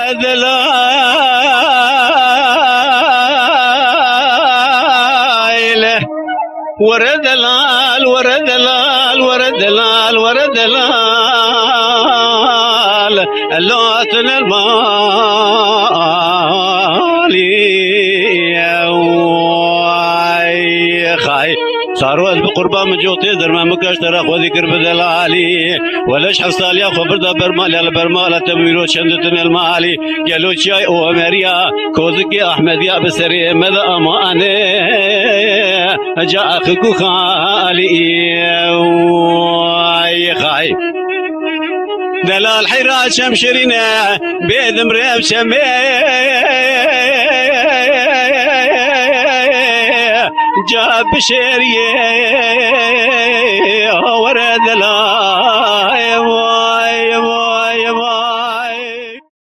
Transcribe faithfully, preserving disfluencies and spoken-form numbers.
Delal, were delal, were delal, were delal, were delal. Elo tun el mali. Ay, xay. Saro ez bi qurban min cotê derme min kaş tera xwe dikir bi delalî. Weleş heft saliya xwe birda bermaliya li bermala te wîro çenditin el malî. Gelo çiyay Omeriya, kozikê Ahmediya bi serê me de amane. Ca axik û xalî. Ay, xay. Delal heyra çem şirîne, bêdim rêv çemê. Ca bişêriyê, were delal.